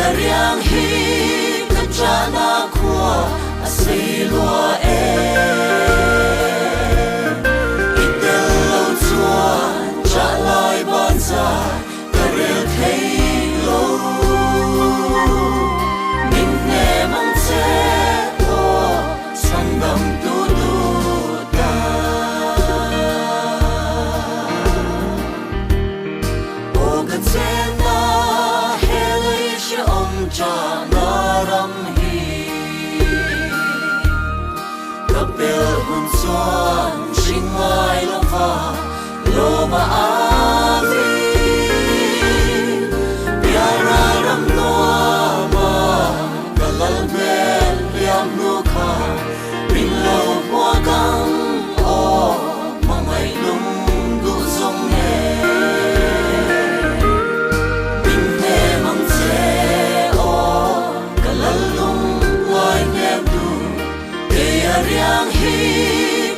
a riang hi ka chahna khua a sei lua e. I tel lo chuan chah lai ban zai ka rel thei lo. Min hnem ang che aw chhandam tu duh ta. Aw ka chenna he lei hrehawm chahna ram hi Ka pel hun chuan hring ngai lova lawma a vi Pialra ram nuama ka lal hmel hliam hnu kha Min lo hmuak ang aw hmangaih lung duh zawng nge Min hnem ang che aw ka lal lung ngai hnem tu Kei a riang hi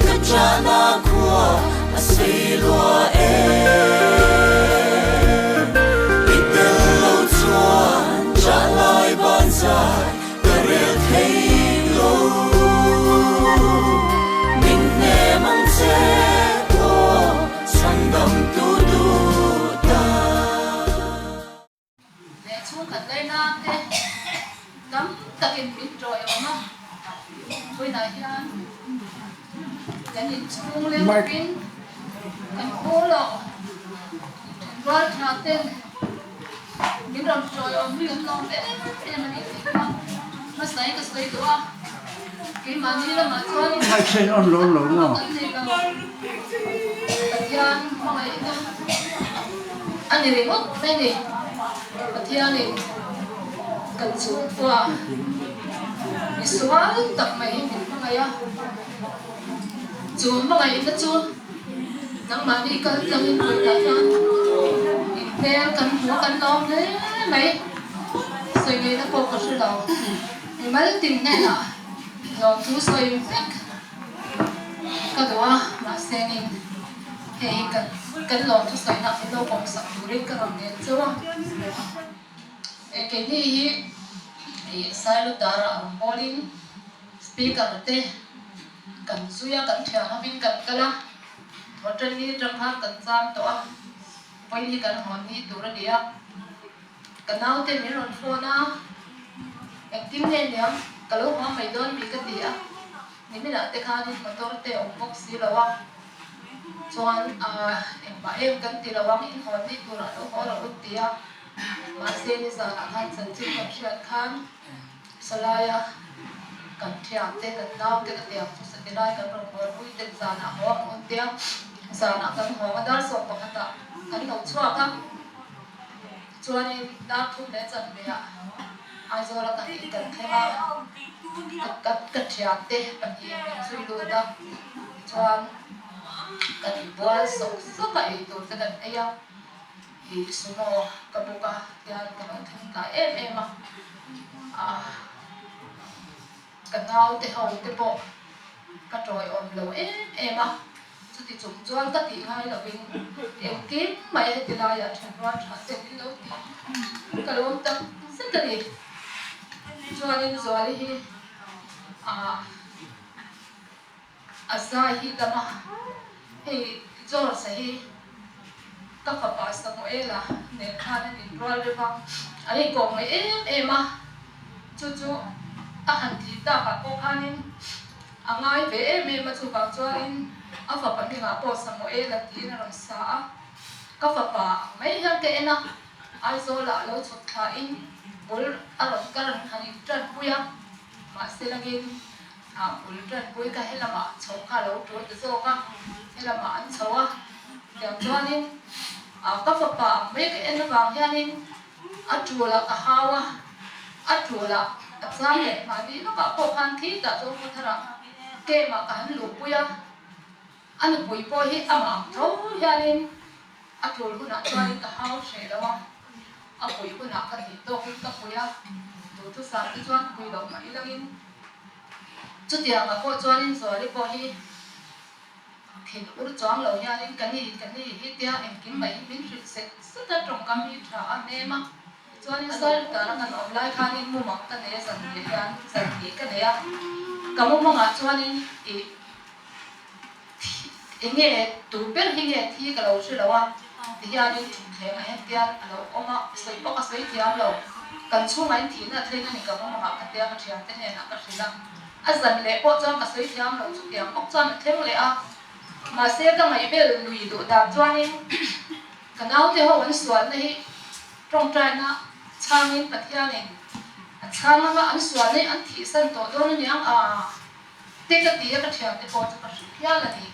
ka chahna khua a sei lua e I tel lo chuan chah lai ban zai Ka rel thei lo. Min hnem ang che aw chhandam tu duh ta. Leh chhungkhat lai nan te tam takin min ṭawi awm a, vawiinah hian kan inchhung leng lovin kan khaw loh ṭhenrual ṭha ten Min rawn ṭawi awm hi kan lawm em em a ni tih kha hmasain ka sawi duh a, keimahni lamah chuan kan nei lo. Pathian hmangaihna a ni ringawt mai ni. Pathianin kan chhungkua misual tak mai hi min hmangaih a, chu hmangaihna chu Nangmahni kal tlangin vawiinah hian inhmel kan hmu a, kan lawm hle mai. Sawi ngaihna pawh ka hre lo. Mimal tin hnenah lawmthu sawi vek ka duh a, mahse nin hei hi kan lawmthu sawina min lo pawmsak turin ka rawn nel chauh a. Keini hi Sailutara rawn bawlin speaker te Kan zui a, kan thian hovin kan kal a, hotel ni atang khan kan cham tawh a, vawiin hi kan hawn ni tur a ni a, ka naute min rawn phone a, engtin nge niang ka lo haw mai dawn mi ka ti a, niminah te khanin motor te a awm bawk si lo a, chuan engmah em kan ti lo ang in hawn ni turah lo haw rawh u ti a, mahse nizanah khan chanchin kan hriat khan. Salaia kan thiante, kan naute ka tiang chu satilai kan rawn buaipui tel zanah haw ang un tia zanah kan hawng a, dar 11 ah kan lo chhuak a, tichuanin dar thum leh chanve ah Aizawla kan in kan thleng a, ka ka thiante pahnih min zui lut a, tichuan kan inbual sawk sawk a, eitur te kan ei a. I sumo ka buk a tian ka lo thleng tlai em em a, ah ka naute ho te pawh ka tawiawm lo em em a, chuti chung chuan ka tih ngai lovin engkim mai heti laiah thenrual tha ten in lo tih ka lawm tak zet a ni. Chuanin Zuali hi ah A zai hi dam a, hei George-a hi ka fapa Samuel-a nen khan an inrual reuh a, an inkawm ngaih em em a, chu chu a han thih takah pawh khanin a ngai ve em em a, chuvang chuanin a fapa hmingah pawh Samuel-a tiin a rawn sa a, ka fapa ang mai hian ka en a, Aizawlah lo chhuk thlain bul a rawn kal han inṭanpui a, mahse langin A bul ṭanpui kha helamah chhoh kha a lo ṭul ta zawk a, helamah an chho a, tiang chuanin a ka fapa ang mai ka en avang hianin a ṭulah ka hau a, a ṭulah a chang leh mahni lawkah pawh khan khi tah chuan khawtharah camp-ah ka han luhpui a, a nupui pawh hi amah ang tho hianin a ṭul hunah chuanin ka hau hreh lo a, a puih hunah ka tih tawkin ka pui a, duhthusam te chuan pui loh mah ilangin. Chutiangah pawh chuanin Zuali pawh hi thin ur chuang lo hianin ka ni, ka ni hi tia engkim mai hi min hrilh sek sek a, tawngkam hi tha a hnem a. Chuanin Sailutara kan awm lai khanin mumang ka nei a, zan hnih hian zan hnih ka nei a, ka mumangah chuanin ih thi eng nge tu ber hi nge thi ka lo hre lo a, tihianin thutthleng ah hian tian a lo awm a, sawi pawh ka sawi thiam lo, kan chhungah in thihna a thleng a ni ka mumangah ka tia ka thiante hnenah ka hrilh a, a zan leh pawh chuan ka sawi thiam lo chutiang bawk chuan a thleng leh a, mahse ka ngaihbel lui duh dan chuanin ka naute ho an sualna hi Tawngtaina chhangin Pathianin a chhang anga an sual nei an thihsan tawh dawn aniang a te ka ti a, ka thiante pawh chu ka hrilh hial a ni.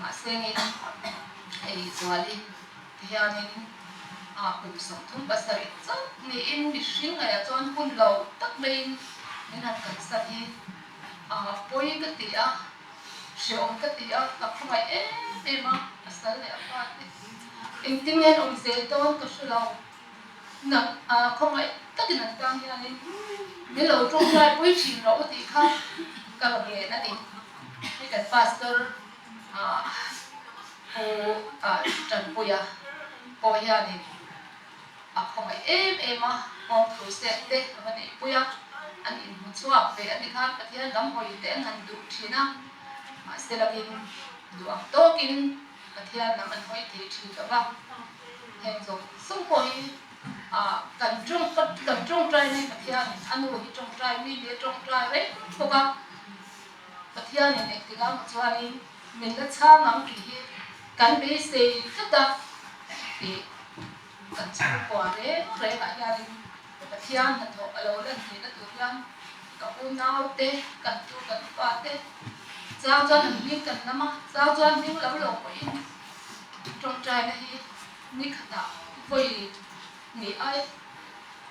Mahse ngin hei Zuali ti hianin a kum 37 chauh niin mihring ngaihah chuan hun lo tak maiin min han kalsan hi a pawi ka ti a, hreawm ka ti a, ka khawngaih em em a, pasal leh a fate. Engtin nge an awm zel dawn ka hre lo. Nang a khawngaih takin an tang hianin min lo tawngtai pui thin rawh u tih kha ka rawn ngen a ni. Hei kan pastor Pu Tanpuia pawh hianin a khawngaih em em a, home crusade te a va neihpui a, an inhmu chhuak ve a ni khan Pathian lam hawi te an han duh thin a, mahse langin duh ang tawkin Pathian lam an hawi thei thin lo va, heng zawng zawng pawh hi kan tawng kan tawngtai mai Pathianin a nu hi tawngtai mi nia tawngtai reng bawk a, Pathianin engtik ah maw chuanin min la chhang ang tih hi kan beisei tlat a tih kan chhungkua reng reng ah hianin Pathian hnathawh a lo lan theihna tur hian ka unaute, kan tu kan fate chang chuan an hming kan lam a, chang chuan hming lo lo pawhin tawngtaina hi ni khatah vawi hnih ai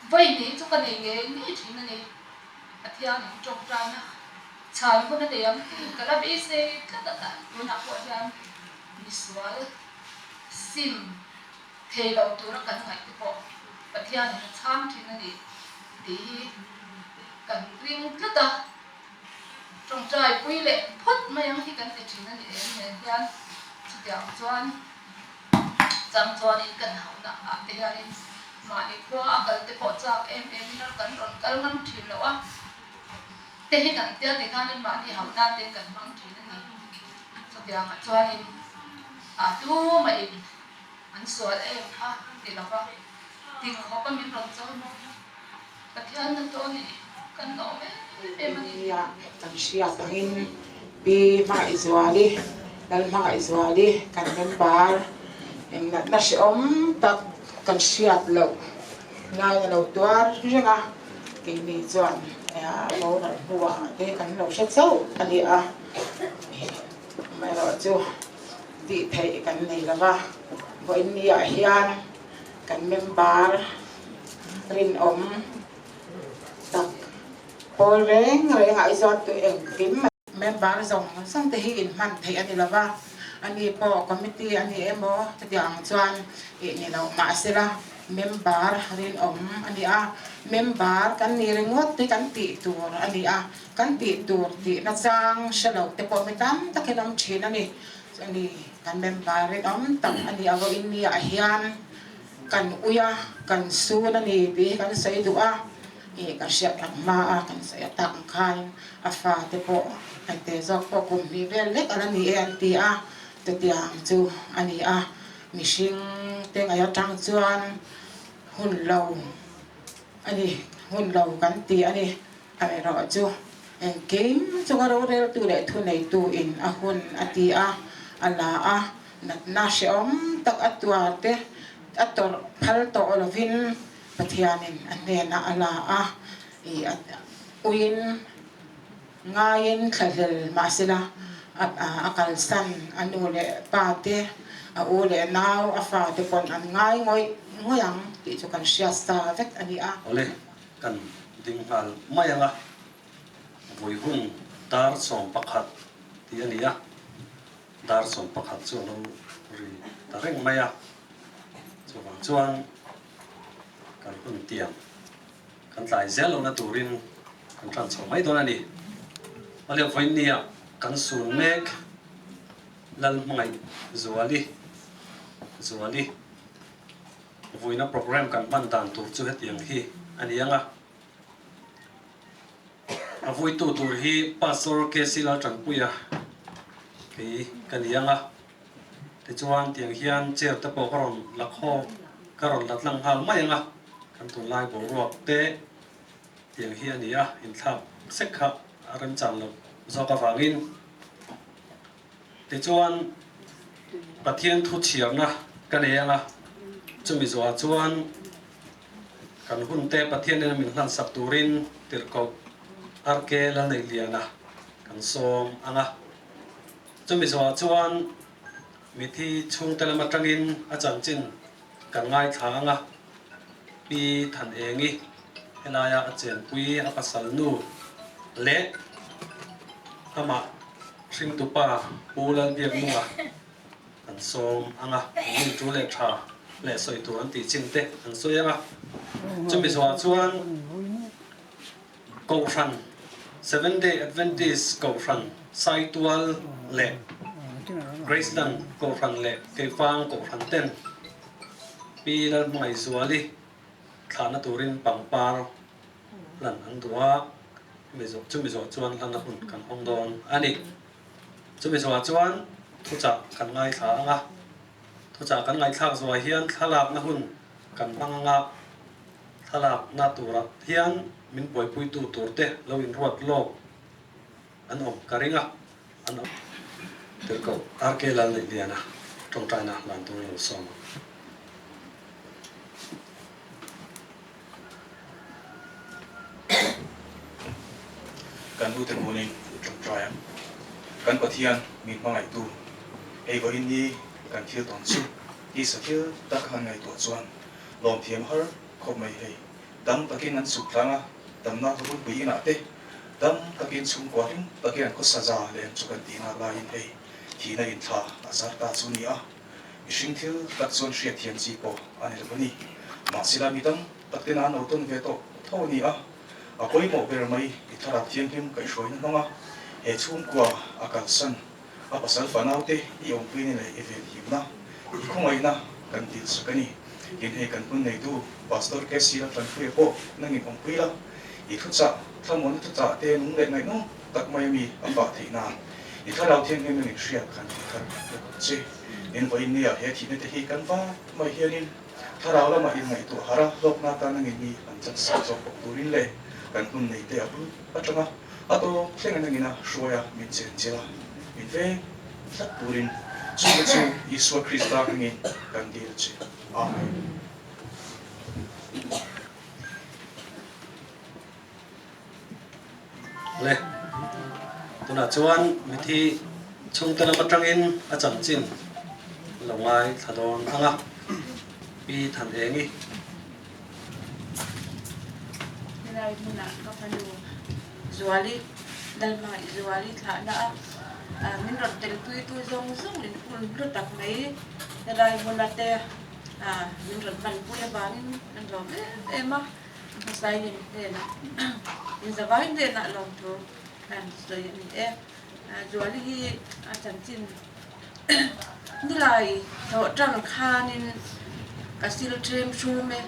vawi hnih chu ka nei ngei ngei thin a ni. Pathianin tawngtaina chhan hun a nei ang tih ka la beisei tlat a, tunah pawh hian misual sim thei lo tura kan ngaih te pawh Pathianin a chhang thin a ni tih hi kan ring tlat a, tawngtai pui leh phawt mai ang hi kan ti thin a ni em nen hian chutiang chuan chang chuanin kan hauhna ah te hianin mahni khua a kal te pawh chak em em in kan rawn kal ngam thin loh a te hi kan tia tikhanin mahni hauhna te kan hmang thin a ni chutiangah chuanin a tumahin An sual em kha ti lo va, ti khawp a min rawn chawi maw? Pathian na tawh a ni, kan lawm em em a ni. Nia, kan hriat angin Pi Hmangaihzuali, Lal Hmangaihzuali kan member eng natna hrehawm tak kan hriat loh lai a lo tuar reng a, keini chuan boral hnuah te kan lo hre chauh a ni a, amaherawhchu. Tih theih kan nei lo va, vawiinniah hian kan member rinawm tak pawl reng reng ah i zawt tu engkim member zawng zawng te hi inhman theih a ni lo va, ani pawh committee a ni emaw chutiang ang chuan ih ni lo mahsela member rinawm a ni a, member kan ni ringawt te kan tih tur a ni a. Kan tih tur tih nachang hre lo te pawh mi tam takin awm thin a ni. Chuni kan member rinawm tak a nih avawin ni ah hian kan ui a, kan sun a ni tih hi kan sawi duh a, ih ka hriat ang hma a kan sawi a tak ang khan a fa te pawh hete zawk pawh kum hnih vel lek a la ni e an ti a, chutiang chu a ni a, mihring te ngaih atang chuan hun lo a ni, hun lo kan ti a ni. Erawh chu engkim chunga roreltu leh thuneitu in a hun a ti a, a la a, natna hrehawm tak a tuar te a tawrh phal tawh lovin Pathianin a hnenah a la a, ih a uiin ngaiin thlahlel mahsela a kalsan a nu leh pa te, a u leh nau a fa te pawn an ngai ngawih ngawih ang tih chu kan hriat sa vek a ni a. Awle. Kan ding nghal mai ang a, vui hun dar 11 tih a ni a, dar 11 chu a lo ri ta reng mai a, chuvang chuan kan hun tiang kan tlai zel lohna turin kan tan chho mai dawn a ni. Awle vawiinnia kan sun mek Lalhmangaih Zuali Zuali. Vuina program kan hman dan tur chu hetiang hi a ni ang a. A vuitu tur hi Pastor KC Laltanpuia kei ka ni ang a. Tichuan tiang hian chair te pawh ka rawn la khaw ka rawn la tlang nghal mai ang a. Kan tunlai boruak te tiang hi a ni a, inthlak sek kha a remchang lo zawk avangin. Tichuan Pathian thu chhiarna ka nei ang a, chumi zuah chuan kan hunte Pathian ina min hlansak turin tirhkoh RK Lalneihliana kan sawm ang a. Chumi zuah chuan mithi chhungte lam atangin a chanchin kan ngaithla ang a, Pi Thanengi helaia a chenpui a pasal nu leh amah Hringtupa Pu Lalbiaknunga an sawm ang a, an hun tul leh tha leh sawi tur an tih chin te an sawi ang a. Chumi zawhah chuan Kohhran, Seventh Day Adventist Kohhran, Saitual leh Graceland Kohhran leh Keifang Kohhran ten Pi Lalhmangaihzuali thlahna turin pangpar hlan an duh a, chumi zawh chuan hlanna hun kan hawng dawn a ni. Chumi zawhah chuan thuchah kan ngaithla ang a, thuchah kan ngaihthlak zawhah hian thlalakna hun kan hmang ang a, thlalakna turah hian min buaipuitu turte lo inruat lawk an awm ka ring a, an awm tirhkoh RK Lalneihliana tawngtaina hlan tur lo sawm ang. Kan ute hmunin tawngtai ang. Kan Pathian min hmangaihtu, hei vawiin ni kan thil tawn chu tisa thil tak han ngaihtuah chuan lawmthiam har khawp mai hei. Dam takin an chhuk tlang a, damna runpui inah te dam takin chhungkua hlim takin an khawsa za leh ang chu kan tih nak laiin hei thihna inthla a zar ta chu ni a. Mihring thil tak chuan hriatthiam chi pawh a ni lo a ni. Mahsela mi tam tak tena an lo tawn ve tawh tho a ni a, a pawimawh ber mai i thlarau thianghlim kaihhruaina hmang a, he chhungkua a kalsan a pasal fanaute i awmpuina leh i venhimna, i khawngaihna kan dilsak a ni. Tin hei kan hmun neitu Pastor KC Laltanpuia pawh nangin awmpui la, i thuchah, thlamuanna thuchah te nung leh ngaihnawm tak mai ami a fah theih nan i thlarau thianghlim nangin hriat khan tih thar vek ang che. In vawiin nia he thihna te hi kan va mai hianin thlarau lamah inngaihtuah harh a, hlawkna atan nangin mi an chan sak zawk bawk turin leh kan hmun nei te a bul atanga a tawp thleng nangin a hruai a min chen chilh a, min veng tlat turin chungte chu Isua Krista hmingin kan dil che. Amen. Le, tunah chuan mithi chhungte lam atangin a chanchin lo ngai thla dawn ang a, Pi Thanengi. Helai hmunah ka fanu Zuali, Lalhmangaih Zuali thlahna a min rawn telpuitu zawng zawng in hun hlu tak mai helai hmuna te min rawn hmanpui avangin kan lawm em em a. Hmasain hnenah inzavain hnenah lawmthu an sawi a ni e. Zuali hi a chanchin nilai thawh tang khanin ka sil ṭhem hrum e,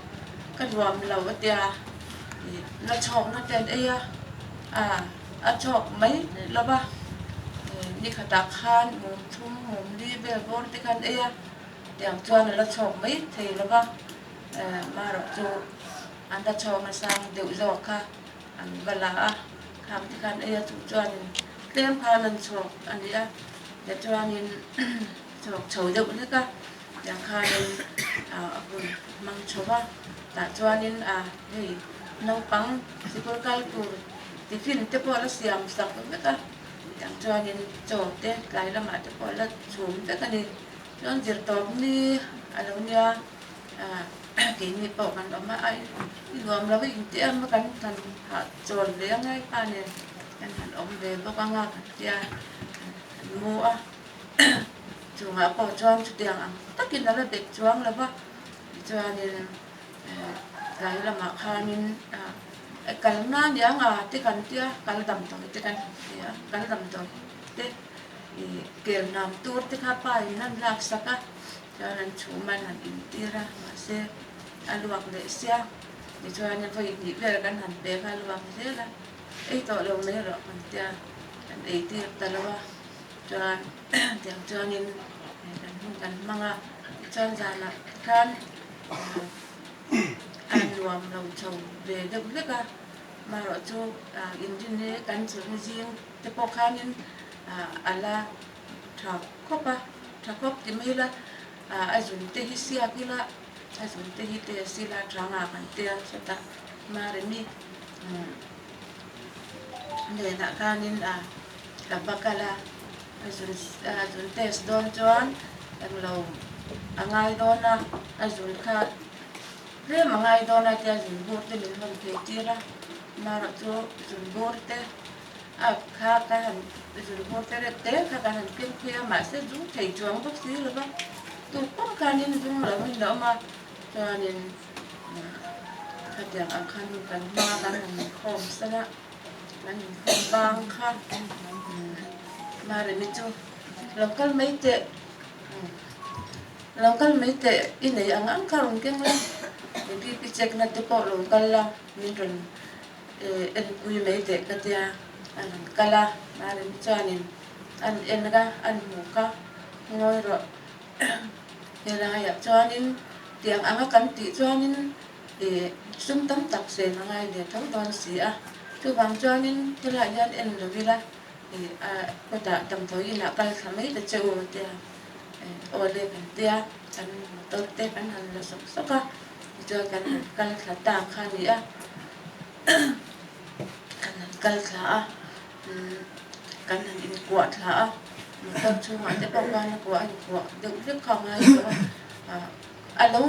ka nuam lo a tia la chhawkna te an ei a, a chhawk mai lo va, ni khatah khan mum thum mum li vel bawr te khan ei a, tiang chuan a la chhawk mai thei lo va. Marawh chu an la chhawng a sang deuh zawk kha an va la a, khang te khan ei a chu chuanin tlem khan an chhawk a ni a, tichuanin chhawk chho deuh hlek a, tiang khanin a hun hmang chho va, tah chuanin a hei naupang sikul kal tur tiffin te pawh la siam sak vek a, tiang chuanin chaw te tlai lamah te pawh la chhum vek a ni, chuan zirtawp ni a lo nia. Keini pawh kan awm a, i nuam lo i inti em a kan han hah chawl ve ang e pa nen kan han awm ve bawk ang a kan tia kan mu a, chungah pawh chuan chutiang ang takin a la bet chuang lo va, tichuanin tlai lamah khanin kal na aniang a te kan tia kal damdawi te kan han ti a, kal damdawi te ih kel nam tur te kha pa in an laksak a. Chuan an chhum an han intir a, mahse a luak leh sia. Tichuan vawi hnih vel kan han pe kha a luak zel a, ei tawh lo mai rawh kan tia, kan ei tir ta lo a. Chuan tiang chuanin kan hun kan hmang a, tichuan zanah khan a nuam lo chho ve deuh hlek a, marawh chu inrin hi kan chhun zing te pawh khanin a la tha khawp a, tha khawp ti mai ila a zun te hi siak ila a zun te hi test ila tha ngak an tia sawtah Maremi hnenah khanin a. Ka va kal a, a zun a zun test dawn chuan englo a ngai dawn a, a zun kha tlem a ngai dawn a tia zun bur te min rawn phei tir a, marawh chu zun bur te a kha ka han zun bur te reuh te kha ka han keng phei a mahse zung thei chuang bawk si lo va, tuk pawh khanin zung lo in a awm a chuanin khatiang ang khan kan hma kan han inkhawm san a. Kan inkhawm bang kha Maremi chu lo kal mai teh lo kal mai teh i nei ang ang kha rawn keng la i BP check na te pawh lo kal la min rawn enpui mai teh ka tia a rawn kal a Maremi chuanin an en a an hmu kha ngawi rawh helaiah chuanin tiang anga kan tih chuanin. Ih, sum tam tak sen a ngai ve tho dawn si a, chuvang chuanin helaiah hian en lo ila, ih, a kawtah damdawi inah kal thla mai ta che u tia, ih, aw le kan tia, kan motor te kan han la sawk sawk a, tichuan kan han kal thla ta kha a ni a, kan han kal thla a, umm, kan han inkuah thla a, motor chhungah te pawh khan a kuah a inkuah deuh vek kha a ngai tawh a, ah. A lo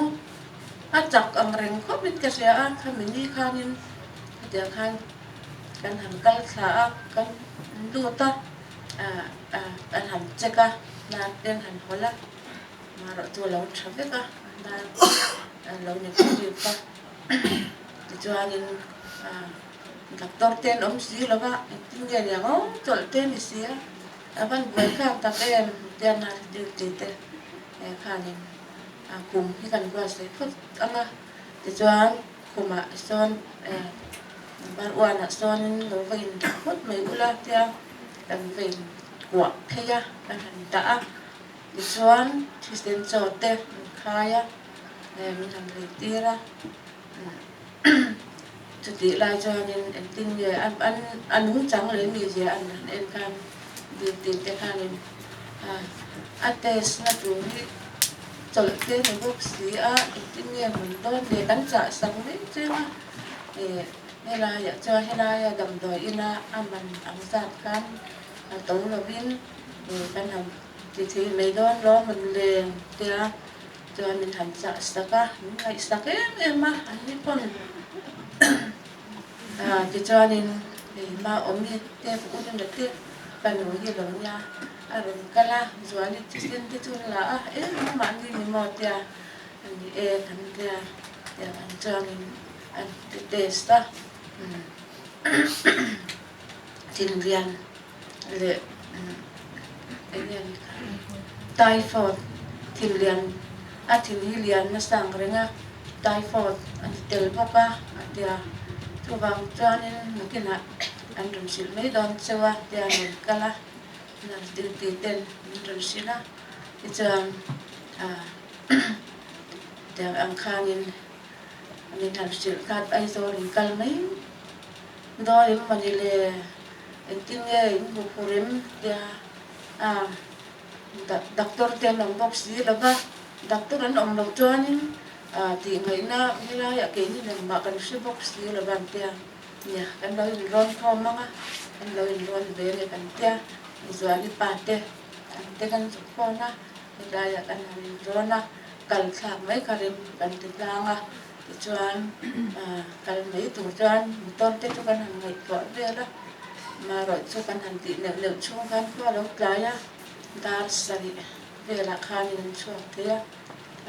a chak ang reng khawp in ka hria a, khami ni khanin hetiang khan kan han kal thla a, kan lut a, kan han check a, hnar te an han hawlh a, marawh chu a lo tha vek a, hnar a lo negative a, tichuanin doctor te an awm si lo va, engtin nge niang aw chawlh te a ni si a, a van buai thlak tak em tia nurse duty te khanin. Khum hi kan buatsaih phawt ang a, tichuan khumah sawn number one ah sawnin lo va in dah phawt mai ula tia kan va in kuah phei a, kan han dah a, tichuan thisen chaw te an khai a, min han lei tir a, chutih lai chuanin engtin nge a nungchang leh mizia an han en khan duty te khanin a test na tur hi chawlh te ni bawk si a engtin nge hmun dawn le kan chah sak mai cheng a ih helaiah chuan helaia damdawi ina a man ang zat khan a to lovin ih kan han ti thei mai dawn lo hmun le tia chuan min han chah sak a min ngaihsak em em a an ni pawn tichuanin ih awm hi te u nuna te ka nu hi lo nia a rawn kal a Zuali thisen te chu an la a eng mahni ni maw tia a ni e kan tia tiang ang chuanin an ti test a thinrian leh eng nge ni kha typhoid thinlian a thin hi lian nasa ang reng a typhoid a ni tel bawk a a tia chuvang chuanin nakinah an rawn hrilh mai dawn cheu a tia an rawn kal a nurse duty ten min rawn hrilh a tichuan ah tiang ang khanin min han hrilh khat Aizawl in kal mai Dawi em mawni le, engtin nge in hmu phur em tia a doctor te an awm bawk si lo va, doctor an awm loh chuanin tih ngaihna helaiah keini engmah kan hre bawk si lo va an tia, nia kan lo inrawn khawm ang a, kan lo inrawn ve nge kan tia, Zuali pa te an te kan zuk phone a, helaiah kan han inrawn a, kal thlak mai kha rem kan ti tlang a. Tichuan kal mai tur chuan motor te chu kan han ngaihtuah vel a, marawh chu kan han tih neuh neuh chhung khan khua lo tlai a, dar sarih velah khanin an chhuak thei a,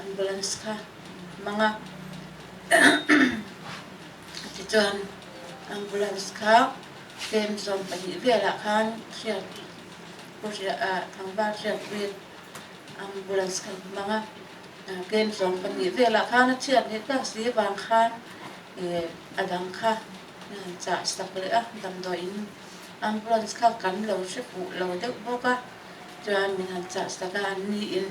ambulance kha an hmang a, tichuan ambulance kha tlem 12 velah khan hriat pu hriat ah tlangval hriat puiin ambulance kha an hmang a. Kem 12 velah khan a chhiat leh tak si vang khan a dang kha an chah sak leh a, damdawiin ambulance kha kan lo hre fuh lo deuh bawk a, chuan min han chah sak a, an niin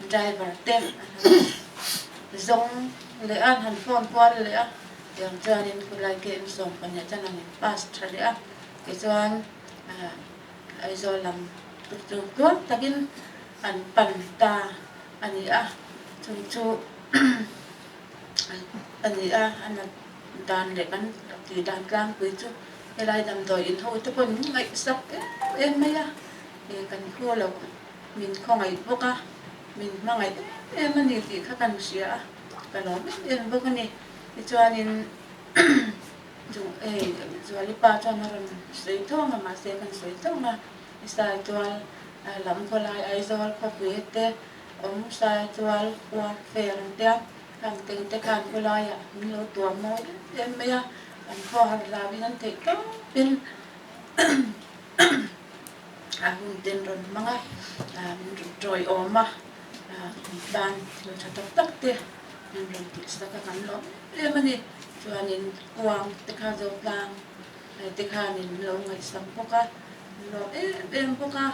driver te an han zawng leh a, an han phone kual leh a, tiang chuanin khulai kem 12 chuan an in pass tha leh a, tichuan Aizawl lam chu tluang takin an pan ta a ni a, chung chu a ni a, a nat dan leh kan tih dan tlangpui chu helai damdawi in ho te pawh min ngaihsak em em mai a, kan khaw loh min khawngaih bawk a, min hmangaih em em a ni tih kha kan hria a, ka lawm em em bawk a ni. Tichuanin. Chu hei Zuali pa chuan a rawn sawi thawng a, mahse kan sawi thawng a, i sai tual lam khawlai Aizawl khawpui te awm sai tual uar fer an tia, khang teng te khan khawlaiah min lo tuam mawi em em mai a, an khaw har hlauin an theih tawpin a hun ten rawn hmang a, min rawn tawiawm a, tan thil tha tak tak te min rawn tihsak a kan lawm em em a ni. Chuanin kuang te kha zo tlang te khanin min lo ngaihsam bawk a, min lawm em em bawk a,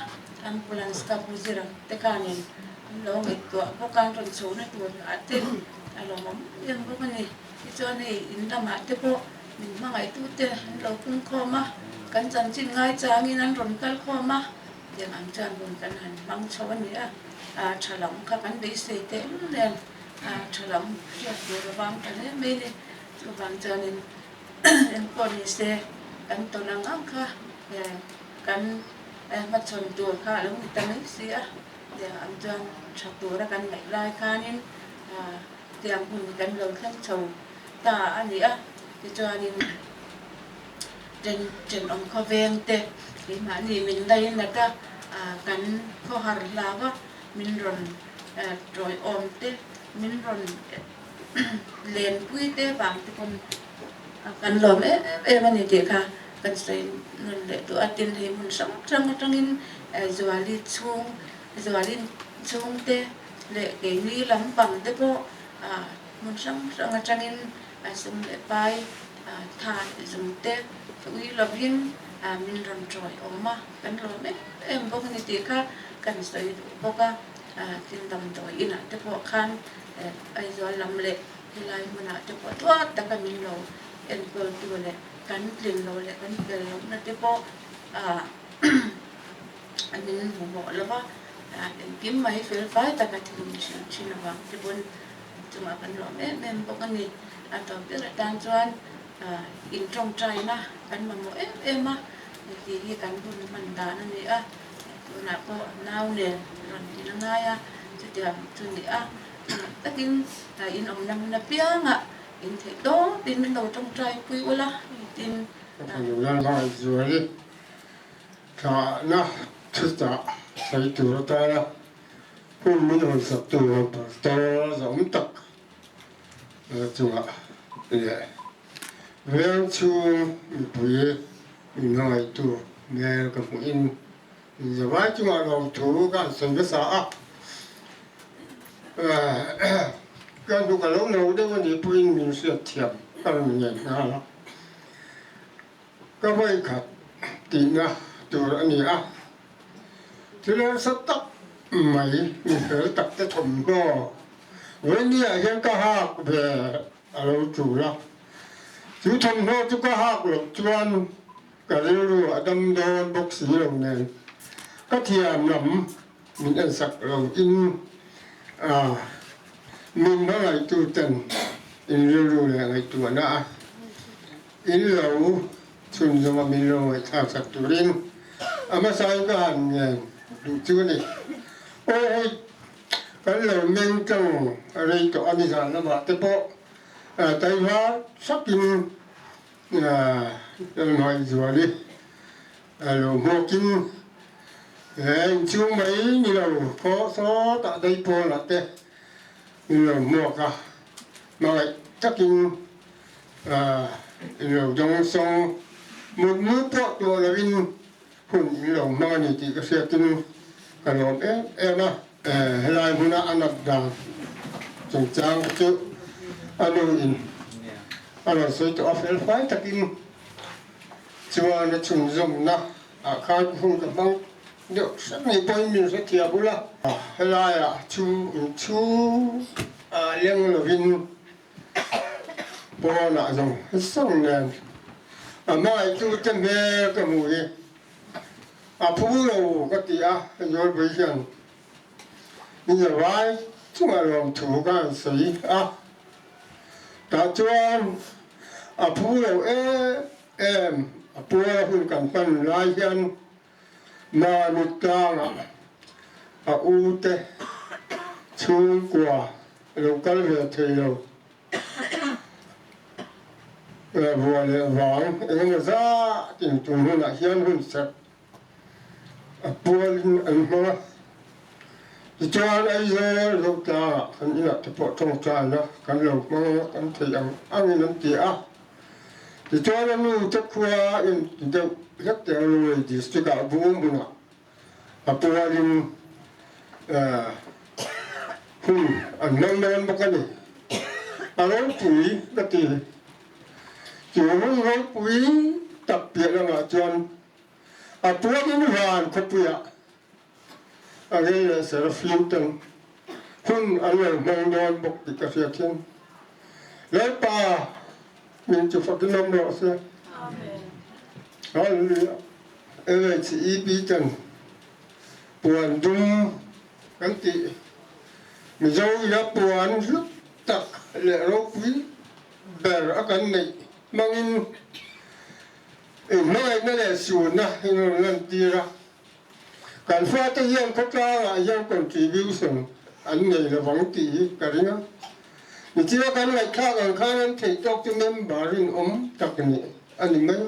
ambulance ka hmu zir ang te khanin min lo ngaihtuah bawk a, an rawn chhohna tur ah te a lawmawm em em bawk a ni. Tichuan hei in lamah te pawh min hmangaihtu te an lo pung khawm a, kan chanchin ngaichangin an rawn kal khawm a, tiang ang chuan hun kan han hmang chho a ni a, tha lam kha kan beisei tehlul nen. A tha lam hriat tur a vang ta hle mai ni. Chuvang chuanin engpawh ni se kan tawn ang ang kha kan hmachhawn tur kha a lo ni ta mai si a. Tiang ang chuan tha tura kan ngaih lai khanin tiang hun kan lo thleng chho ta a ni a. Tichuanin thenawm khawveng te keimahni min lainat a, kan khawhar hlau a, min rawn Tawiawm te min rawn lenpui te vang te pawn kan lawm em em a ni tih kha kan sawi nawn leh duh a. Tin, hei hmun hrang hrang atangin Zuali chhung, Zuali chhung te leh keini lampang te pawh hmun hrang hrang atangin sum leh pai tha leh zum te ui lovin min rawn tawiawm a, kan lawm em em bawk a ni tih kha kan sawi duh bawk a. Thil damdawi inah te pawh khan Aizawl lam leh helai hmunah te pawh tuat taka min lo enkawl tu leh kan tlin lo leh kan fel lohna te pawh min hmu mawh lo va, engkim mai fel fai taka thil min hrilh thin avang te pawn chungah kan lawm em em bawk a ni. A tawp ber atan chuan in tawngtaina kan mamawh em em a tih hi kan hun hman dan a ni a. Tunah pawh nau nen rawn in a ngai a, chutiang chu ni a, chungah takin in awmna hmun apiangah in theih tawpin min lo tawngtai pui ula tin. Ka fanu Lalhmangaizuali thlahna thuchah sawi tur atana hun min rawn sak tur pastor zawm tak chungah leh veng chhung mipui min hmangaihtu hmel ka hmuhin zavai chungah lawmthu ka han sawi hmasa a. Ka hnuk a lo no deuh a nih pawhin min hriat thiam ka rawn ngen nghal a, ka vawikhat tihna tur a ni a, thil harsa tak mai mi fel tak te thawmhnaw Vawinia hian ka hak ve a lo tul a, chu thawmhnaw chu ka hak loh chuan ka rilru a dam dawn bawk si lo nen ka thiam lam min ensak lo in min hmangaihtu ten in rilru leh ngaihtuahna a in lo chhunzawm a min lo ngaihthlak sak turin a hmasain ka han ngen duh chu a ni. Aw hei! Kan lo meng tlang rei tawh a ni zan lamah te pawh taihma sakin Lalhmaizuali lo hmuakin he inchhung mai ni lo pawh sawtah daih pawnah te min lo hmuak a, hmangaih takin in lo dawngsawng mutmu pawh tuah lovin hun in lo hmang a ni tih ka hriatin ka lawm em em a. Helai hmuna a nat dan chungchang chu a nu in a rawn sawi tawh a, fel fai takin chuan a chhunzawmna ah khan hun ka hmang deuh hrep ni pawhin min hrethiam ula. Helaiah chu inchhung ah leng lovin pawnah zawng zawng nen a hmangaihtu te hmel ka hmuh hi a phu lo ka ti a, Zawlpui hian min zavai chungah lawmthu ka han sawi a, tah chuan a phu lo em em a puala hun kan hman lai hian Mami tlangah a u te chhungkua lo kal ve thei lo. Vua leh vang eng emaw zat in tum hunah hian hun serh a pualin an hmang a. Tichuan Aizawl zo tlangah kan inah te pawh tawngtaina kan lo hmang a, kan theih ang angin an ti a. Tichuan a nu te khua in ti deuh hlek teh a Lunglei District ah Bung hmunah a pualin hun an hmang dawn bawk a ni. A ropui ka ti. Chu hun ropui tak piah lamah chuan a pualin van khawpuiah a rei leh Serafim ten hun an lo hmang dawn bawk tih ka hriat thin. Lalpa min chu fakin awm rawh se. Hallelujah. LHEP ten puan dum kan tih Mizo ila puan hlu tak leh ropui ber a kan neih hmangin inhmangaihna leh sunna in rawn lantir a. Kan fate hian khawtlangah hian contribution an nei lovang tih hi ka ring a. Nichina kan ngaihthlak ang khan an theih tawk chu member rinawm tak nih a ni mai.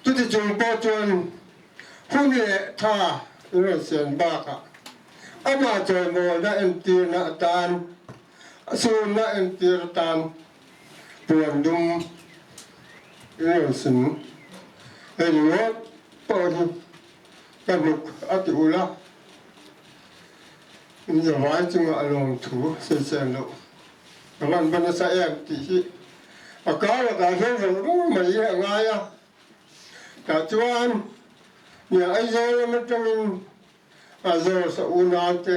Chuti chung pawh chuan hun leh tha in rawn siam bakah amah chawimawlna entirna atan, a sunna entir atan puan dum in rawn sin. Hei ringawt pawh hi ka hnuk a ti ulh a, in zavai chungah a lawmthu sawisel loh ka van va nasa em tih hi a kar lakah hian rawng rawng mai hi a ngai a, tah chuan nia Aizawl lam atangin a zawrsa unau te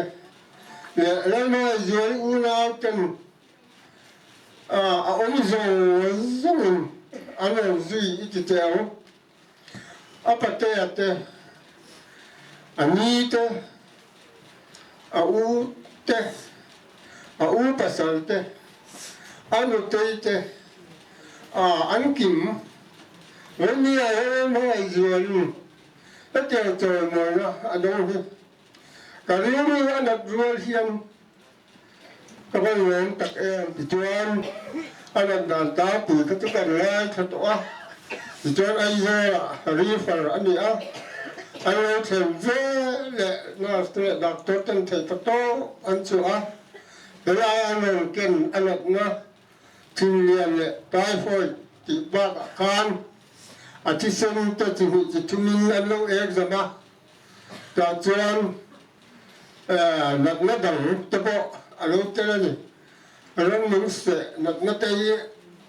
leh Lalhmaizuali unau ten a awm zawng zawngin an rawn zui i ti teh ang. A patea te, a ni te, a u te, a u pasal te, a nutei te, a an kim. Vawnia hian hmangaihzualin hetiang chawimawina a dawng hi ka rilru a nat rual hian Ka va lawm tak em tichuan a nat dan tlangpui kha chu kan ngaithla tawh a, tichuan Aizawlah refer a ni a, an lo thlen ve leh nurse te leh doctor ten theih ta tawp an chhuah a, helai an rawn ken a natna thinlian leh typhoid tih bakah khan a thisen te chi hnih chi thumin an lo exam a, tah chuan Natna dang te pawh a lo tel a ni. Ramnung seh natna te hi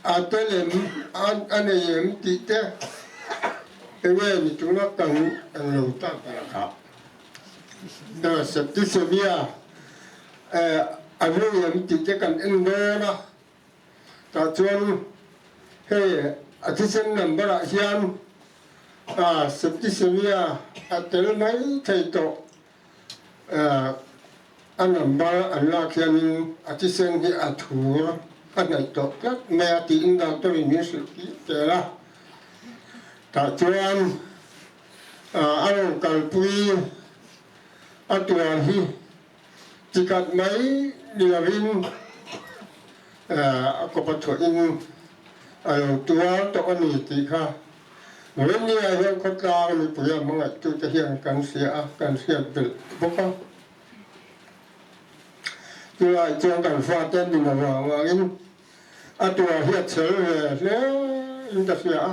a tel em, a nei em tih te enge ni tuna kan ang lo tak kha. Septicemia a nei em tih te kan en dawn a, tah chuan hei a thisen number ah hian Septicemia a tel mai thei tawh. A number an lak hianin a thisen hi a thur a hnaih tawh tlat mai a tiin doctor in min hrilh tih tel a. Tah chuan a rawn kalpui a tuar hi chikat mai ni lovin a kawpa thuahin a lo tuar tawh a ni tih kha Vawnia hian khawtlang mipui a hmangaihtute hian kan hria a, kan hriat belh bawk a. Chulai chuan kan fate an nin avang vangin a tuar hi a chhel ve hle in ka hria a.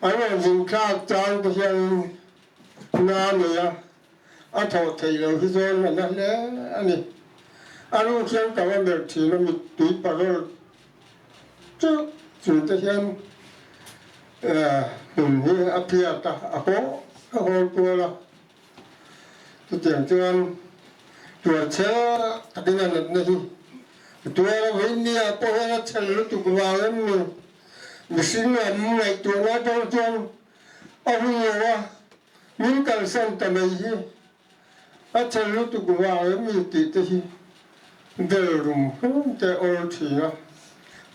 An rawn zin thlak chang te hian na nei a. A thawh theih loh hi chuan a na hle a ni. A ru khian ka va melh thin a, mittui parawl cheuh chung te hian hmun hi a phiat a, a haw a hawl kual a. Chutiang chuan tuarchhel takin a natna hi a tuar a, vawinia pawh hian a chhel lutuk vang em ni? Mihring lam ngaihtuahna atang chuan a hun lo a, min kalsan ta mai hi a chhel lutuk vang em ni tih te hi bel rum rum te awl thin a,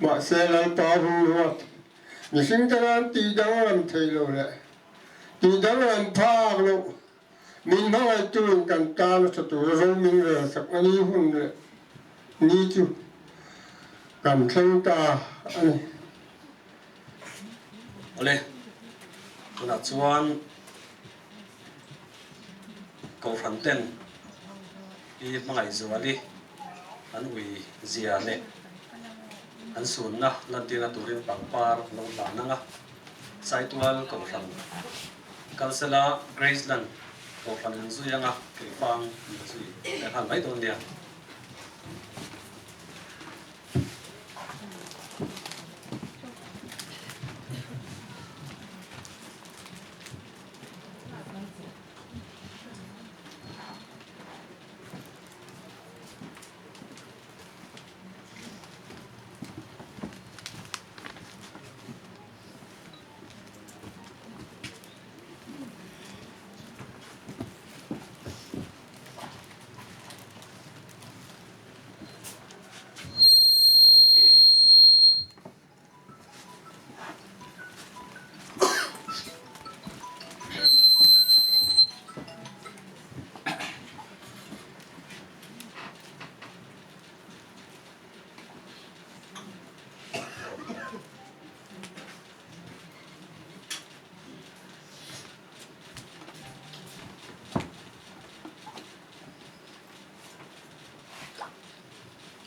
mahse Lalpa hun ruat mihring te tan tih danglam thei lo leh tih danglam phak loh min hmangaihtuin kan tan a tha tura ro min rel sak a ni hun leh ni chu kan thleng ta a ni. Awle, tunah chuan Kohhran ten i hmangaih zuali an ui zia leh an sunna lantirna turin pangpar lo hlan ang a, Saitual Kohhran kalsela Graceland Kohhran an zui ang a, keifang an zui leh nghal mai dawn nia.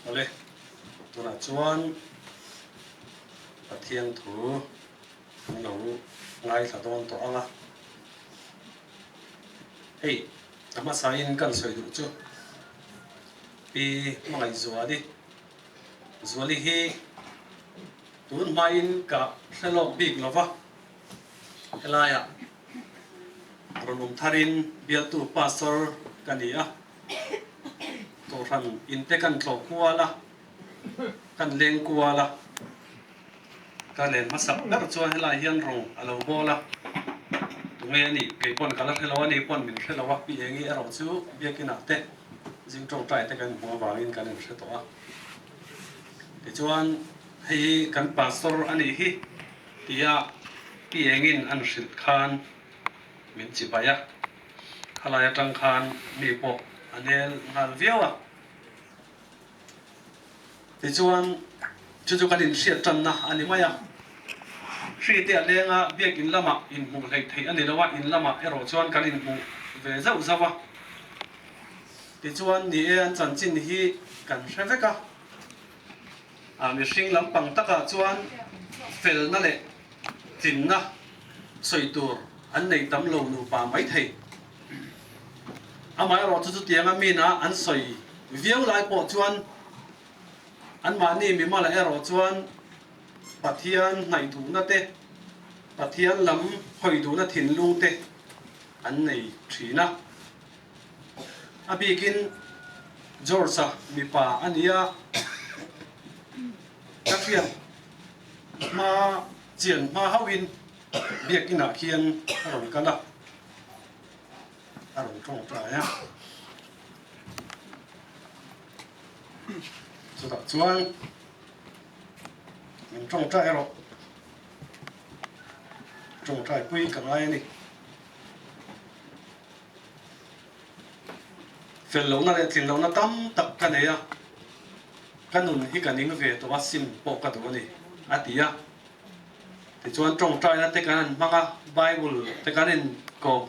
Awle, tunah chuan Pathian thu an lo ngaithla dawn tawh ang a. Hei, a hmasain kan sawi duh chu Pi Hmangaihzuali, Zuali hi tun hmain ka hre lawk bik lo va, helaiah rawn awm tharin bialtu pastor ka ni a, Kohhran in te kan tlawh kual a, kan leng kual a, ka len hmasak ber chuan helai hian rawng a lo bawl a, tunge a nih kei pawn ka la hre lo a, ni pawn min hre lo a, pi Engi erawh chu biakinah te zing tawngtai te kan hmuh avangin kan inhre tawh a. Tichuan hei hi kan pastor a nih hi tia pi Engin an hrilh khan min chibai a. Khalai atang khan mi pawh a nel nghal viau a. Tichuan, chu chu kan inhriat tanna a ni mai a. Hri te a leng a, biakin lamah inhmuh hleih theih a ni lo a, in lamah erawh chuan kan inhmuh ve zauh zauh a. Tichuan, ni e, an chanchin hi kan hre vek a. A mihring lampang takah chuan felna leh tlinna sawi tur an nei tam lo nupa mai thei. Amaherawhchu chutianga mina an sawi viau lai pawh chuan anmahni mimala erawh chuan Pathian hnaih duhna te, Pathian lam hawi duhna thinlung te an nei thin a. A bikin George-a mipa a nia ka hriat hma chian hma hauhin biakinah khian a rawn kal a, a rawn tawngtai a. Chutah chuan min tawngtai erawh tawngtai pui ka ngai a ni. Fel lohna leh tlin lohna tam tak ka nei a, ka nun hi ka ning ve tawh a, sim pawh ka duh a ni, a ti a. Tichuan tawngtaina te kan han hmang a, Bible te kan in kawm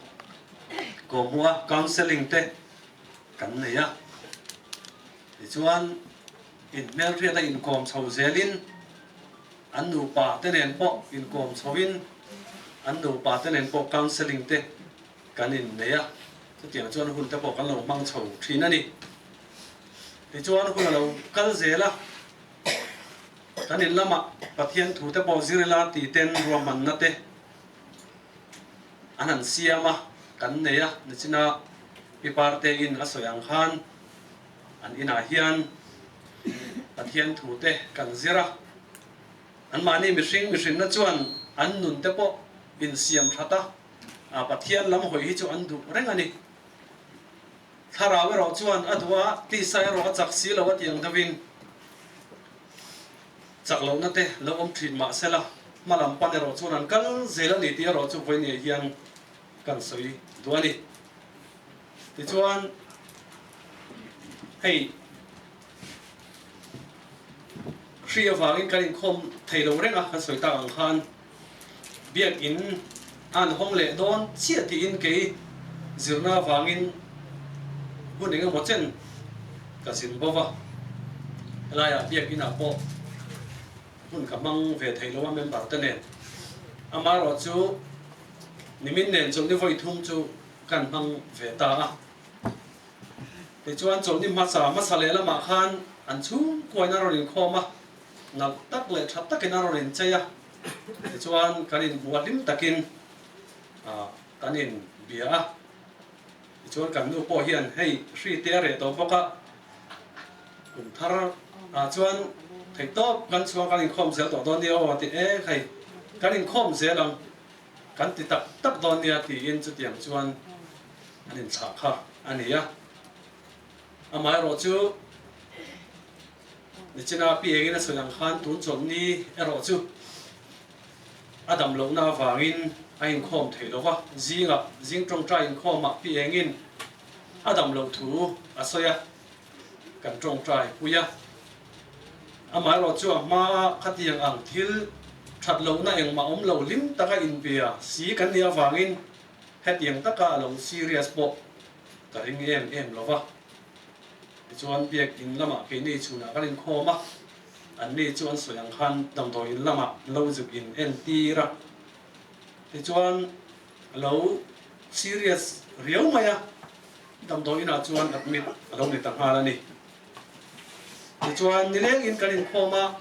kawmhmuh a, counselling te kan nei a. Tichuan inhmelhriat a inkawm chho zelin an nupa te nen pawh inkawm chhoin an nupa te nen pawh counselling te kan innei a. Chutiang chuan hun te pawh kan lo hmang chho thin a ni. Tichuan hun a lo kal zel a, kan in lamah Pathian thu te pawh zir ila tih ten ruahmanna te an han siam a, kan nei a, nichina Pi Parte in a sawi ang khan an inah hian Pathian thu te kan zir a, anmahni mihring mihrinna chuan an nun te pawh insiam that a, Pathian lam hawi hi chu an duh reng a ni. Thlarau erawh chuan a duh a, tisa erawh a chak si lo a tih ang deuhin chak lohna te lo awm thin mah sela, hma lam pan erawh chuan an kal zel a ni tih erawh chu vawinia hian kan sawi duh a ni. Tichuan, hei hri avangin kan inkhawm thei lo reng a, kan sawi tak ang khan Biakinn an hawng leh dawn chiah tiin kei zirna avangin hun eng emaw chen ka zin bo va, helaiah Biakinn ah pawh hun ka hmang ve thei lo a member te nen. Amaherawh chu nimin nen chawlhni vawi thum chu kan hmang ve ta a. Tichuan chawlhni hmasa hmasa leh lamah khan an chhungkuain a rawn inkhawm a. Nalh tak leh tha takin a rawn inchei a, tichuan kan inhmu a hlim takin kan inbia a, tichuan kan nu pawh hian hei hri te a reh tawh bawk a, kum thar ah chuan theihtawp kan chhuang kan inkhawm zel tawh dawn nia aw a ti ek hei kan inkhawm zel ang kan ti tak tak dawn nia tiin chutiang chuan an inchah kha a ni a, amaherawh chu. Nichina pi engin a sawi ang khan tun chawlhni erawh chu a dam lohna avangin a inkhawm thei lo va, zingah zing tawngtai inkhawmah pi engin a dam loh thu a sawi a, kan tawngtai pui a. Amaherawh chu a hmaa khatiang ang thil that lohna engmah awm lo hlim taka inbia si kan nih avangin hetiang taka a lo serious pawh ka ring em em lo va. Tichuan biak in lamah keini chhunah kan inkhawm a, anni chu an sawi ang khan damdawi in lamah lo zuk in entir a. Tichuan a lo serious riau mai a, damdawi inah chuan admit a lo ni ta nghal a ni. Tichuan nileng in kan inkhawm a,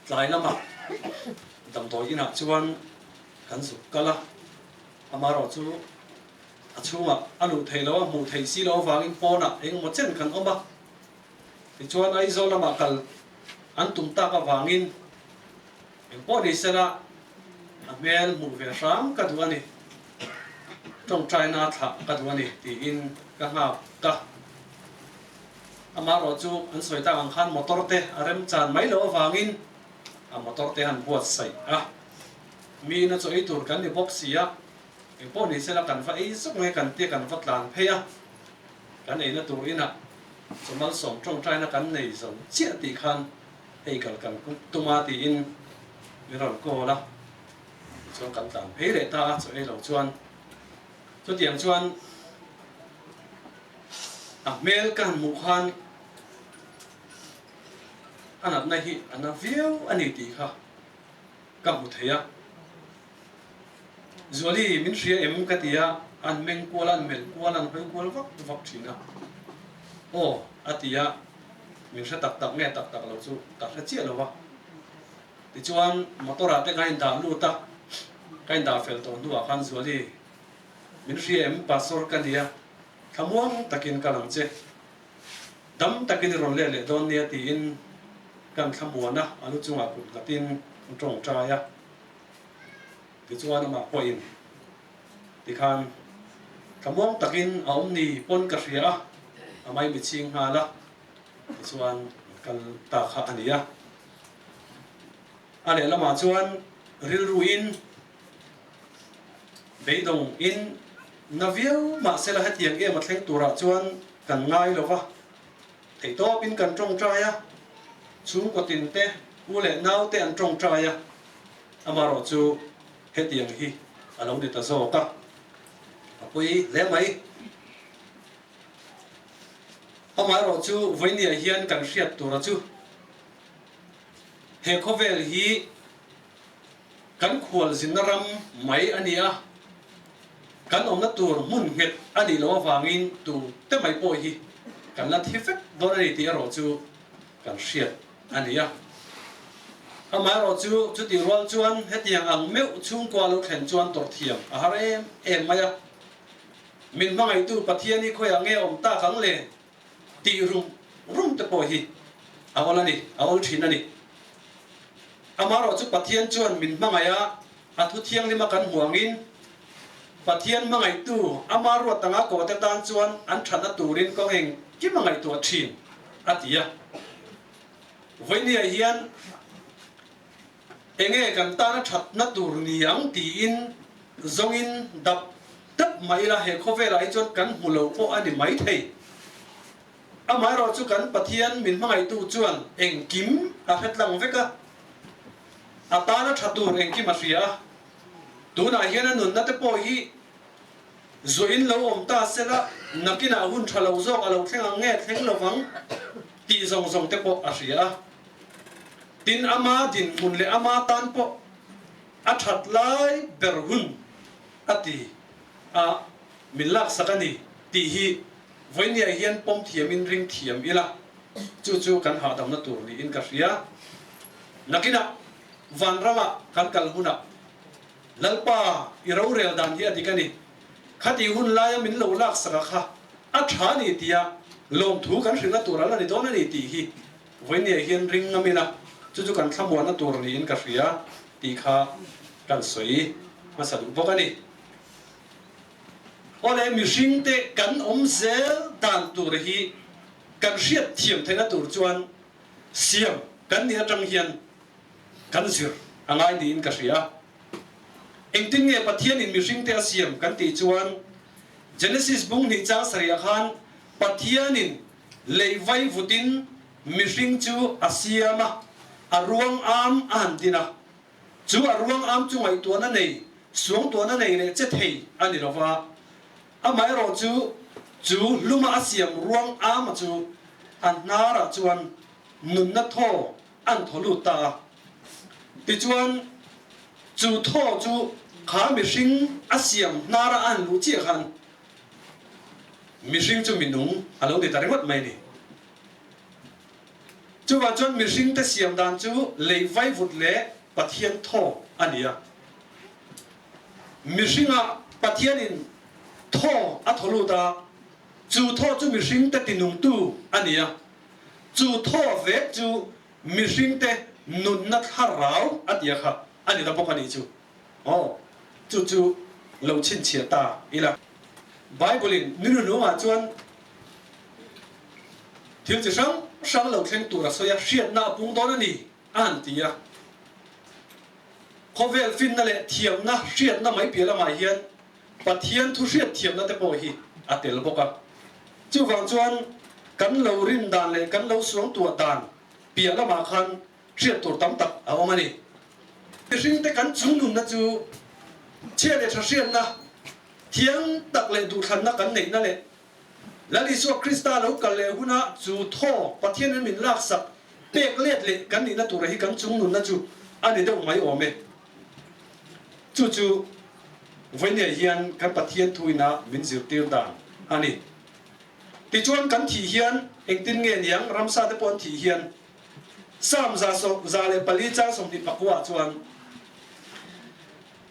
tlai lamah damdawi inah chuan kan zuk kal a, amaherawh chu A chhungah a luh theih loh a, hmuh theih si loh avangin pawnah engemaw chen kan awm a. Tichuan Aizawl lamah kal an tum tak avangin engpawh ni sela a hmel hmuh ve hram ka duh a ni, tawngtaina thlah ka duh a ni tiin ka nghak a. Amaherawh chu an sawi tak ang khan motor te a remchan mai loh avangin a motor te han buatsaih a, mi ina chaw ei tur kan ni bawk si a. Engpawh ni sela kan va ei zawk nge kan tia kan va tlan phei a, kan eina tur inah chawmalsawm tawngtaina kan nei zo chiah tih khan hei kal kan tum a tiin min rawn call a, tichuan kan tlan phei leh ta a, chaw ei lo chuan chutiang chuan a hmel ka han hmuh khan a natna hi a na viau a ni tih kha ka hmu thei a. Zuali, min hria em? ka ti a, an meng kual a, an melh kual a, an hawi kual vak vak thin a. Aw, a ti a, min hre tak tak nge tak tak lo chu ka hre chiah lo va. Tichuan, motor ah te ka indah lut a, ka indah fel tawh hnuah khan Zuali, min hria em? Pastor ka nia, thlamuang takin ka lang che. Dam takin i rawn let leh dawn nia tiin kan thlamuan a, a lu chungah kut nghatin an tawngtai a. Tichuan amah pawhin tikhan thlamuang takin a awm ni pawn ka hria a, a maimi chhing nghal a, tichuan an kal ta kha a ni a. A lehlamah chuan rilruin beidawng in na viau mahsela hetiang em a thleng turah chuan kan ngai lo va, theihtawpin kan tawngtai a, chhungkaw tin te, u leh nau te an tawngtai a, amaherawh chu hetiang hi a lo ni ta zawk a, a pawi hle mai. Amaherawh chu vawinia hian kan hriat tura chu he khawvel hi, Kan khualzinna ram mai a ni a. Kan awmna tur hmun nghet a nih loh avangin tu te mai pawh hi kan la thi vek dawn a ni tih erawh chu kan hriat a ni a. Amaherawh chu chutih rual chuan hetiang ang meuh chhungkua lo thlen chuan tawrh thiam a har em em mai a. Min hmangaihtu Pathian hi khawiah nge awm tak ang le tih rum rum te pawh hi a awl a ni, a awl thin a ni. Amaherawh chu Pathian chuan min hmangaih a, A thu thianghlima kan hmuh angin, Pathian hmangaihtu ama ruat anga kawhte tan chuan an thatna turin kawng engkim a ngaihtuah thin, a ti a. Vawinia hian enge kan tana thatna tur ni ang tiin zawngin dap dap mah ila he khawvelah hi chuan kan hmu lo pawh a ni maithei. Amaherawh chu kan Pathian min hmangaihtu chuan engkim a hretlang vek a. A tana tha tur engkim a hria a, tunah hian a nunna te pawh hi zuahin lo awm ta se la, nakinah hun tha lo zawk a lo thleng ang nge thleng lo vang tih zawng zawng te pawh a hria a. Tin, ama dinhmun leh ama tan pawh a that lai ber hun a ti a, min laksak a ni tih hi vawinia hian pawm thiamin ring thiam ila, chu chu kan hahdamna tur niin ka hria. Nakinah vanramah kan kal hunah Lalpa i rorel dan hi a dik a ni, khati hun laia min lo laksak a kha a tha a ni tia lawmthu kan hrilhna tur a la ni dawn a ni tih hi vawinia hian ring ngam ila, chu chu kan thlamuanna tur niin ka hria tih kha kan sawi hmasa duh bawk a ni. Awle mihringte kan awm zel dan tur hi kan hriat thiam theihna tur chuan Siam kan nih atang hian kan zir a ngai niin ka hria. Engtin nge Pathianin mihringte a siam kan tih chuan Genesis bung hnih chang sarih ah khan Pathianin lei vai vutin mihring chu a siam a, a ruang am a han din a. Chu a ruang am chu ngaihtuahna nei, suangtuahna nei leh che thei a ni lova. Amaherawh chu, chu hluma a siam ruang ama chu a hnarah chuan nunna thaw an thaw lut ta a. Tichuan, chu thaw chu kha mihring a siam hnara a han luh chiah khan mihring chu minung a lo ni ta ringawt mai a ni. Chuvang chuan mihringte siam dan chu lei vaivut leh Pathian thaw a ni a. Mihringah Pathianin thaw a thaw lut a, chu thaw chu mihringte tinungtu a ni a, chu thaw vek chu mihringte nunna thlarau a tia kha a ni ta bawk a nih chu. Aw, chu chu lo chhinchhiah ta ila. Bible-in ni nunungah chuan thil chi hrang hrang lo thleng tur a sawi a, hriatna a pung dawn a ni a han ti a. Khawvel finna leh thiamna hriatna mai piah lamah hian Pathian thu hriat thiamna te pawh hi a tel bawk a. Chuvang chuan kan lo rin dan leh kan lo suangtuah dan piah lamah khan hriat tur tam tak a awm a ni. Mihringte kan chungnunna chu chhia leh tha hriatna thiang tak leh duhthlanna kan neihna leh Lal Isua Krista lo kal leh huna chu thaw Pathianin min laksak pek let leh kan nihna tura hi kan chungnunna chu a ni deuh mai awm e. Chu chu vawinia hian kan Pathian thuina min zirtir dan a ni. Tichuan kan thih hian engtin nge niang ramsa te pawh an thih hian Psalm 104 chang 24 ah chuan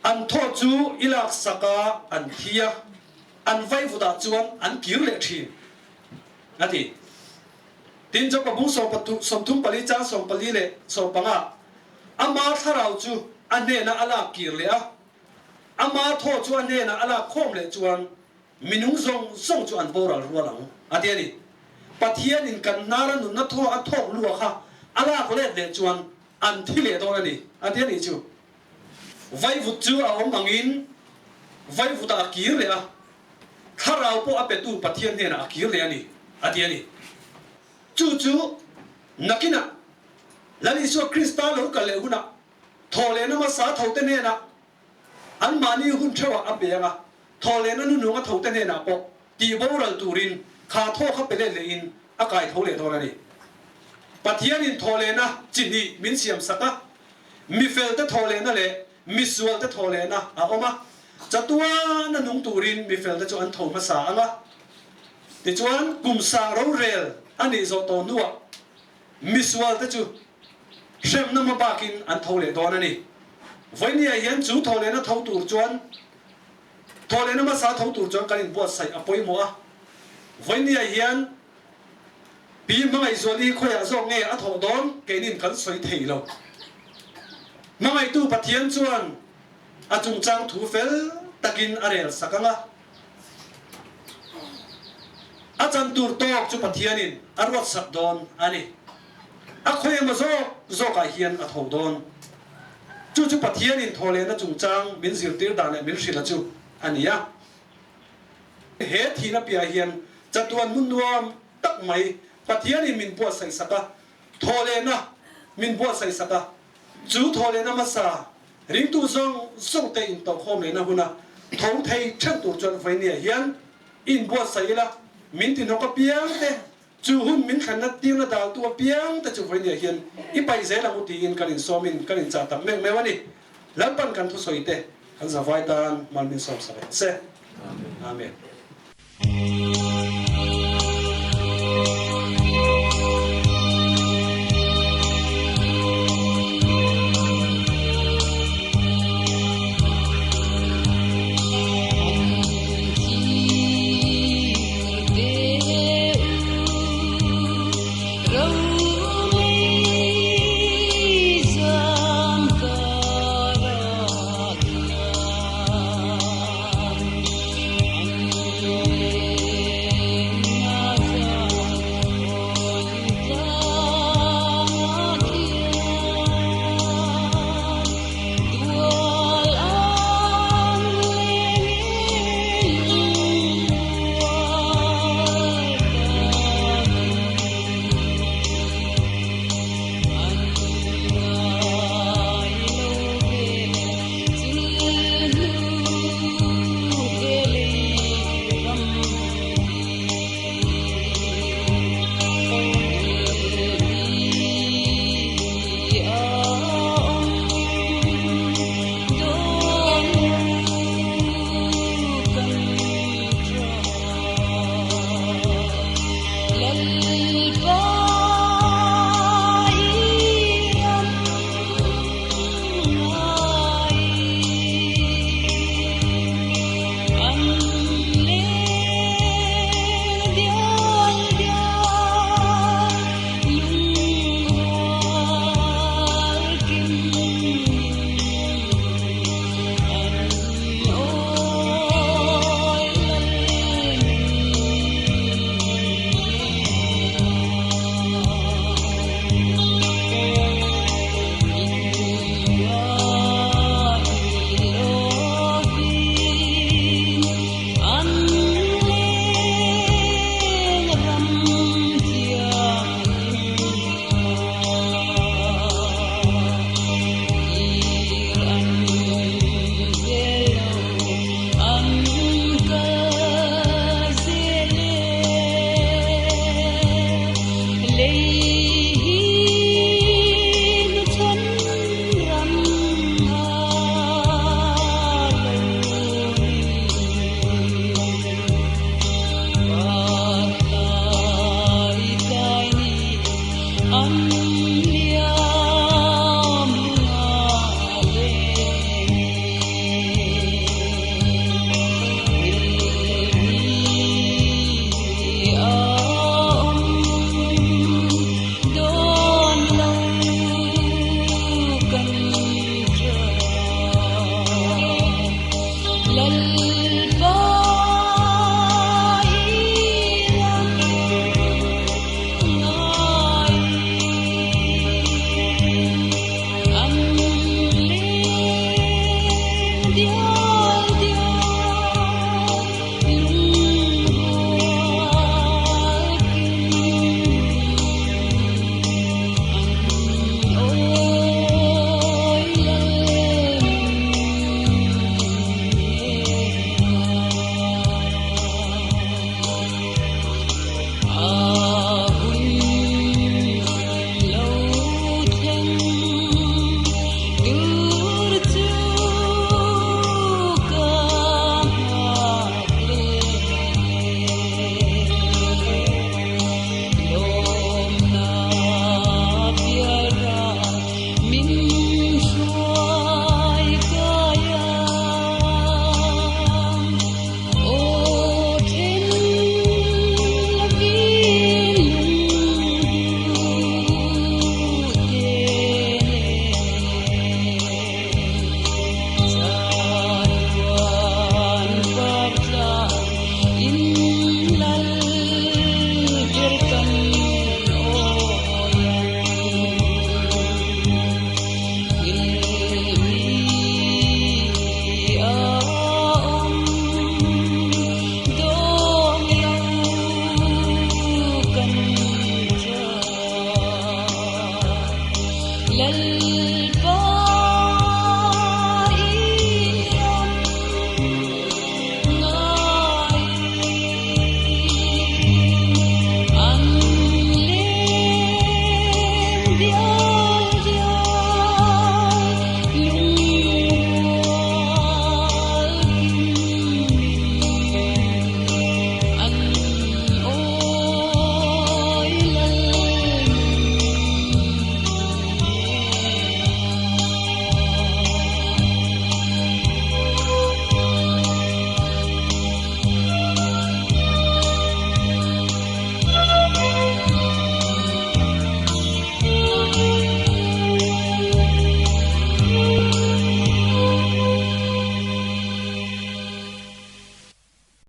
an thaw chu i laksak a an thi a, An vaivutah chuan an kir leh thin, a ti. Tin, Jopa bung 34 chang 14 leh 15, Ama thlarau chu a hnena a lak kir leh a, ama thaw chu a hnena a lak khawm leh chuan minung zawng zawng chu an boral rual ang, a ti a ni. Pathianin kan hnara nunna thaw a thawk lua kha a lak let leh chuan an thi leh dawn a ni, a ti a nih chu. Vaivut chu a awm angin vaivutah a kir leh a, thlarau pawh a petu Pathian hnenah a kir leh a ni, a ti a ni. Chu chu nakinah Lal Isua Krista lo kal leh hunah thawhlehna hmasa thote hnenah anmahni hun theuhah a pe ang a, thawhlehna nunung a thote hnenah pawh tih boral turin kha thaw kha pe let lehin a kai tho leh dawn a ni. Pathianin thawhlehna chi hnih min siamsak a, Mi felte thawhlehna leh mi sualte thawhlehna a awm a. Chatuana nung turin mi felte chu an tho hmasa ang a. Tichuan, kum sang rorel a nih zawh tawh hnuah misualte chu hremna hma bakin an tho leh dawn a ni. Vawinia hian chu thawhlehna tho tur chuan thawhlehna hmasa tho tur chuan kan inbuatsaih a pawimawh a. Vawinia hian Pi Hmangaihzuali khawiah zawk nge a thawh dawn keinin kan sawi thei lo. Hmangaihtu Pathian chuan a chungchang thu fel takin a rel sak ang a. A chan tur tawk chu Pathianin a ruat sak dawn a ni. A khawi emaw zawk zawkah hian a tho dawn. Chu chu Pathianin thawhlehna chungchang min zirtir dan leh min hrilha chu a ni a. He thihna piahah hian chatuan hmun nuam tak mai Pathianin min buatsaih sak a, thawhlehna min buatsaih sak a. Chu thawhlehna hmasa ringtu zawng zawng te intawhkhawm lehna huna tho thei theuh tur chuan Vawinia hian inbuatsaih ila, min ti hnawk apiang te, chu hun min thlenna tirna daltu apiang te chu Vawinia hian i paih zel ang u tiin kan insawmin kan inchah tak meuh meuh a ni. Lalpan kan thusawi te kan zavai tan mal min sawm sak ang che. Amen.